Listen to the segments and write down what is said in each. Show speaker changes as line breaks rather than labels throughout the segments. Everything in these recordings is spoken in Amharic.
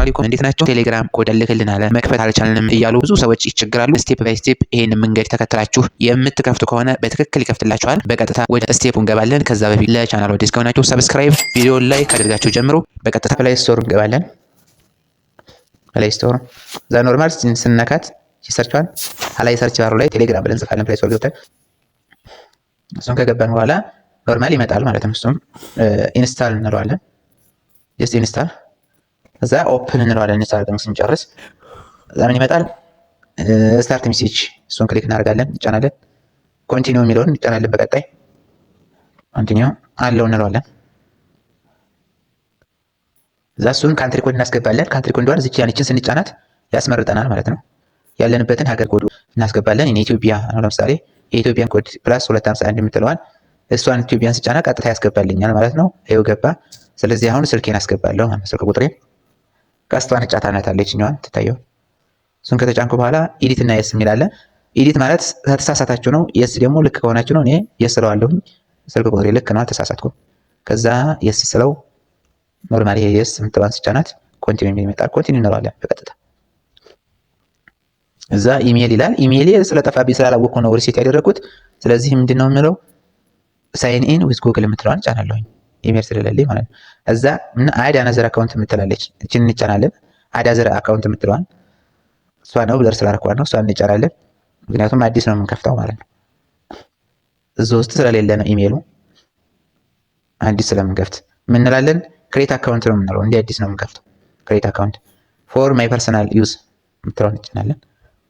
አለይኩም፣ እንዴት ናችሁ? ቴሌግራም ኮድ ልክልን አለ፣ መክፈት አልቻልንም እያሉ ብዙ ሰዎች ይቸግራሉ። Step by step ይሄንን መንገድ ተከትላችሁ የምትከፍቱ ከሆነ በትክክል ይከፍትላችኋል። በቀጥታ ወደ step ኡ እንገባለን። ከዛ በፊት ለቻናሉ አዲስ ከሆናችሁ subscribe፣ ቪዲዮ like አድርጋችሁ ጀምሩ። በቀጥታ Play Store እንገባለን። Play Store እዛ normal ስነካት search ኧን ላይ search bar ኡ ላይ ቴሌግራም ብለን እንጽፋለን። Play Store ገብተን እሱን ከገባን በኋላ normal ይመጣል ማለት ነው። እሱም install እንለዋለን። Just install፣ እዛ open እንለዋለን። Install አድርገን ስንጨርስ እዛ ምን ይመጣል? Start message፣ እሱን click እናደርጋለን፣ እንጫናለን። Continue የሚለውን እንጫናለን። በቀጣይ continue allow እንለዋለን። እዛ እሱን country code እናስገባለን። Country code እንደሆነ እዚች ያንችን ስንጫናት ያስመርጠናል ማለት ነው። ያለንበትን ሀገር ኮድ እናስገባለን። እኔ ኢትዮጵያ ነው፣ ለምሳሌ የኢትዮጵያን ኮድ +251 የምትለዋን እሷን ኢትዮጵያን ስጫና ቀጥታ ያስገባልኛል ማለት ነው። ይኸው ገባ። ስለዚህ አሁን ስልኬን አስገባለሁ ማለት ስልክ ቁጥሬ ቀስቷን እጫታናታለች ይችኛዋን ትታየው። እሱን ከተጫንኩ በኋላ edit እና yes የሚል አለ። Edit ማለት ከተሳሳታችሁ ነው። Yes ደግሞ ልክ ከሆናችሁ ነው። እኔ yes ስለዋለሁኝ ስልክ ቁጥሬ ልክ ነው፣ አልተሳሳትኩም። ከዛ yes ስለው normal ይሄ yes የምትለዋን ስጫናት continue የሚል ይመጣል። Continue እንለዋለን በቀጥታ። እዛ ኢሜል ይላል። ኢሜይል ስለጠፋብኝ ስላላወቅኩ ነው reset ያደረግኩት። ስለዚህ ምንድን ነው የምለው? Sign in with Google የምትለዋን ጫናለሁኝ ኢሜል ስለሌለኝ ማለት ነው። እዛ እና add another account የምትላለች፣ እችን እንጫናለን። Add another account የምትለዋን እሷ ነው blur ስላደረኳት ነው። እሷን እንጫናለን። ምክንያቱም አዲስ ነው የምንከፍተው ማለት ነው። እዛ ውስጥ ስለሌለ ነው ኢሜይሉ፣ አዲስ ስለምንከፍት ምን እንላለን? Create account ነው የምንለው። እንዲህ አዲስ ነው የምንከፍተው። Create account for my personal use የምትለዋን እንጫናለን።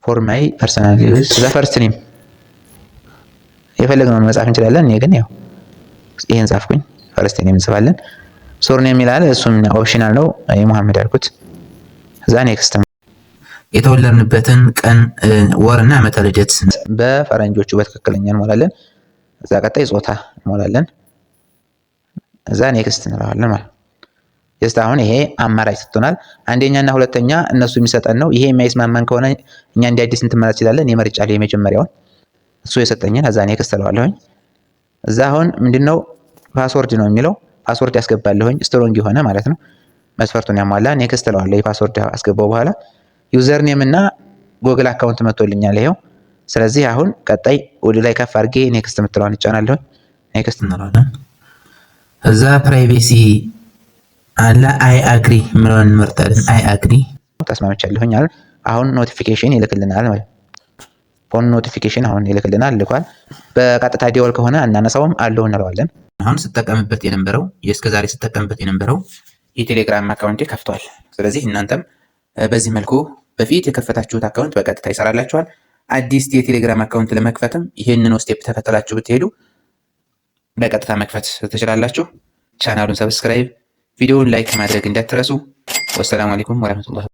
For my personal use፣ እዛ first name የፈለግነውን መጻፍ እንችላለን። እኔ ግን ያው ይሄን ጻፍኩኝ። First name እንጽፋለን። Surname ይላል፣ እሱም optional ነው። የሙሐመድ አልኩት። እዛ next፣ የተወለድንበትን ቀን፣ ወርና ዓመተ ልደት በፈረንጆቹ በትክክለኛ እንሞላለን። እዛ ቀጣይ ጾታ እንሞላለን። እዛ next እንለዋለን ማለት just አሁን ይሄ አማራጭ ሰጥቶናል። አንደኛ እና ሁለተኛ እነሱ የሚሰጠን ነው። ይሄ የማይስማማን ከሆነ እኛ እንደ አዲስ እንትን ማለት እንችላለን። እኔ መርጫለሁ የመጀመሪያውን እሱ የሰጠኝን። እዛ next እለዋለሁኝ። እዛ አሁን ምንድነው? Password ነው የሚለው፣ password ያስገባለሁኝ፣ strong የሆነ ማለት ነው። መስፈርቱን ያሟላ። Next እለዋለሁ። የ password አስገባው በኋላ username እና Google account መጥቶልኛል። ይሄው። ስለዚህ አሁን ቀጣይ ወደ ላይ ከፍ አድርጌ next የምትለዋን እጫናለሁኝ። Next እንለዋለን። እዛ privacy አለ፣ I agree የምለውን እንመርጣለን። I agree፣ ተስማምቻለሁኝ አለ። አሁን notification ይልክልናል ማለት phone notification አሁን ይልክልናል፣ ልኳል። በቀጥታ ደወል ከሆነ አናነሳውም፣ allow እንለዋለን። አሁን ስጠቀምበት የነበረው፣ እስከዛሬ ስጠቀምበት የነበረው የቴሌግራም account ኤ ከፍቷል። ስለዚህ እናንተም በዚህ መልኩ በፊት የከፈታችሁት account በቀጥታ ይሰራላችኋል። አዲስ የቴሌግራም account ለመክፈትም ይህንን step ተከተላችሁ ብትሄዱ በቀጥታ መክፈት ትችላላችሁ። ቻናሉን subscribe፣ ቪዲዮውን like ማድረግ እንዳትረሱ። ወሰላሙ አለይኩም ወረህመቱላህ።